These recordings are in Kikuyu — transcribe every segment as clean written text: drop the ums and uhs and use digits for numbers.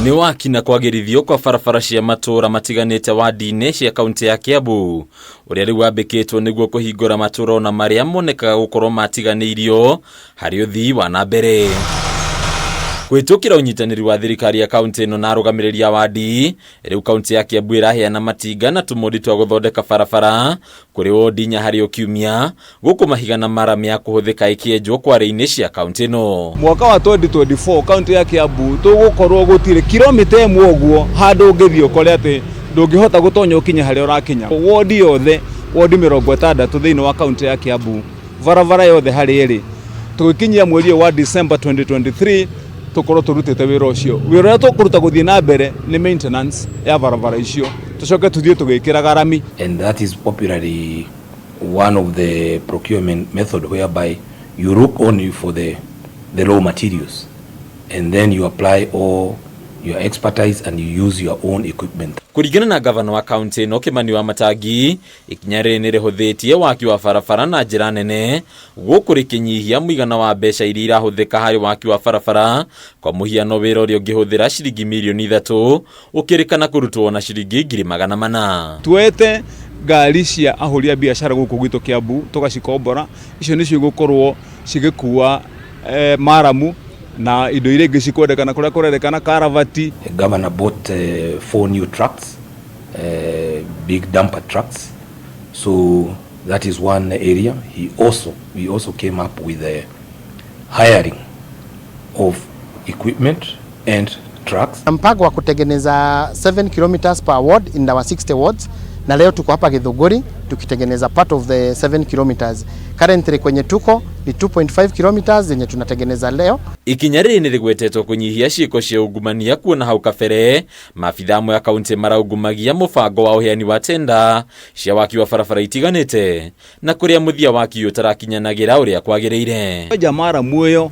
Nĩ waki na kwagĩrithio kwa barabara cia matũũra matiganĩte wandi-inĩ cia kaunti ya Kiambu ũrĩa rĩu wambĩkĩtwo nĩguo kũhingũra matũũra ona marĩa monekaga gũkorwo matiganĩirio harĩ ũthii wa na mbere. Kũhĩtũkĩra ũnyitanĩri wa thirikari ya kaunti ĩno na arũgamĩrĩri a wandi, rĩu kaunti ya Kiambu ĩraheana matinga na tũmondi twa gũthondeka barabara kũrĩ wondi inya harĩ o kiumia, gũkũ mahiga na maramu ya kũhũthĩka ĩkĩenjwo kware-inĩ cia kaunti ĩno. Mwaka wa 2024 kaunti ya Kiambu tũgũkorwo gũtirĩ kilomita ĩmwe ũguo handũ ũngĩthiĩ ũkore atĩ ndũngĩhota gũtonya ũkinye harĩa ũrakinya. Wondi yothe, wondi 60 thĩinĩ wa kaunti ya Kiambu, barabara yothe harĩa ĩrĩ, tũgĩkinyia mweri ũyũ wa December 2023 tũkorwo tũrutĩte wĩra ũcio. Wĩra ũrĩa tũkũruta gũthiĩ na mbere nĩ maintenance ya barabara icio, tũcoke tũthiĩ tũgĩkĩraga rami. And that is popularly one of the procurement method whereby you look only for the raw materials and then you apply all your expertise and you use your own equipment. Kũringana na gavana wa kaunti ĩno Kĩmani wa Matangi, ikinya rĩrĩ nĩ rĩhũthĩtie waki wa barabara na njĩra nene, gũkũ rĩkĩnyihia mũigana wa mbeca iria irahũthĩka harĩ waki wa barabara. Kwa mũhiano, wĩra ũrĩa ũngĩhũthĩra ciringi mirioni 3 ũkĩrĩkana kũrutwo na ciringi 400,000. Tuoete ngari cia ahũri a biacara gũkũ gwitũ Kiambu tũgacikombora, icio nĩcio igũkorwo cigĩkua maramu na indo iria ingĩ cikwendekana kũrĩa kũrendekana karavati. The governor bought four new trucks, big dumper trucks. So that is one area. We also came up with the hiring of equipment and trucks. Mpango wa kutengeneza 7 kilometers per ward in our 60 wards, na leo tuko hapa Githunguri tukitengeneza part of the 7 kilometers. Currently kwenye tuko ni 2.5 kilometers zenye tunatengeneza leo. Ikinya rĩrĩ nĩ rĩgwetetwo kũnyihia ciĩko cia ungumania, kuona hau kabere maabitha amwe a kaunti maraungumagia mũbango wa ũheani wa tenda cia waki wa barabara itiganĩte, na kũrĩa mũthia waki ũtarakinyanagĩra ũrĩa kwagĩrĩire. Enja maramu ĩyo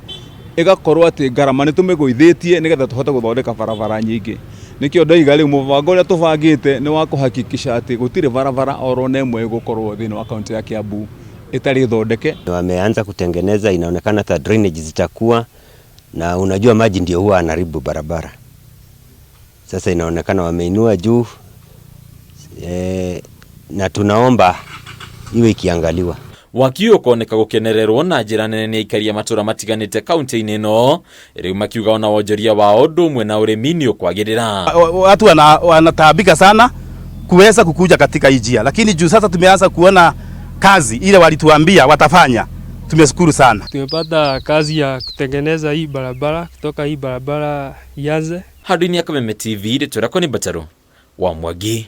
ĩgakorwo atĩ ngarama nĩ tũmĩgũithĩtie nĩgetha tũhote gũthondeka barabara nyingĩ. Nĩkĩo ndoiga rĩu mũbango ũrĩa tũbangĩte nĩ wa kũhakikisha atĩ gũtirĩ barabara oro na ĩmwe ĩgũkorwo thĩinĩ wa kaunti ya Kiambu ĩtarĩ thondeke. Wameanza kutengeneza, inaonekana hata drainage zitakuwa, na unajua maji ndio huwa anaharibu barabara. Sasa inaonekana wameinua juu na tunaomba iwe ikiangaliwa. Waki ũyũ ũkoneka gũkenererwo na njĩra nene nĩ aikari a matũra matiganĩte kaunti-inĩ ĩno, rĩu makiuga ona wonjoria wao ũndũ ũmwe na ũrĩmi nĩ ũkwagĩrĩra. Watu wanataabika sana kuweza kukuja katika hii njia, lakini juu sasa tumeanza kuona kazi ile walituambia watafanya, tumeshukuru sana. Tumepata kazi ya kutengeneza hii barabara kutoka hii barabara ianze. Handũ-inĩ ya Kameme TV, rĩtwa rĩakwa nĩ Mbataro wa Mwangi.